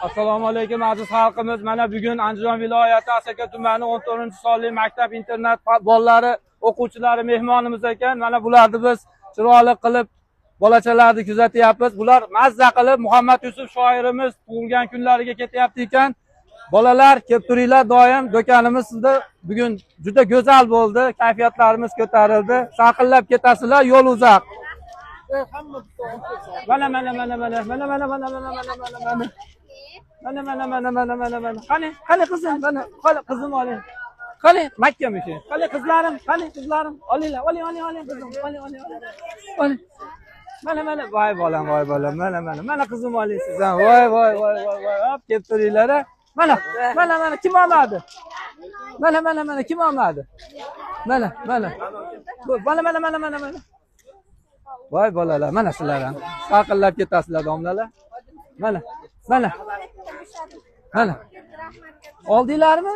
Assalomu alaykum aziz xalqimiz. Mana bugun Andijon viloyati Asaka tumani 14-sonli maktab internat bolalari, o'quvchilari mehmonimiz ekan. Mana bularni biz chiroyli qilib bolachalarni kuzatyapmiz. Bular mazza qilib Muhammad Yusuf shoirimiz tug'ilgan kunlariga ketyapti ekan. Bolalar, kelib turinglar doim. Do'konimiz sizda bugun juda go'zal bo'ldi. Kayfiyatlarimiz ko'tarildi. Saqillab ketasizlar, yo'l uzoq. Mana mana mana mana mana mana mana mana mana mana mana. Mana mana mana mana mana mana. Qani, qani qizim, mana, qani qizim oling. Qani Makkamishi? Qani qizlarim, qani qizlarim, olinglar, oling, oling, oling qizim, oling, oling, oling. Oling. Mana mana, voy bolam, voy bolam, mana mana, mana qizim oling siz ham. Voy voy voy voy voy, hop kelib turinglar. Mana, mana mana kim olmadi? Mana mana mana kim olmadi? Mana mana. Mana mana mana mana mana. Voy bolalar, mana sizlar ham. Saqillab ketasizlar domlalar. Mana, mana. Mana. Oldinglarmi?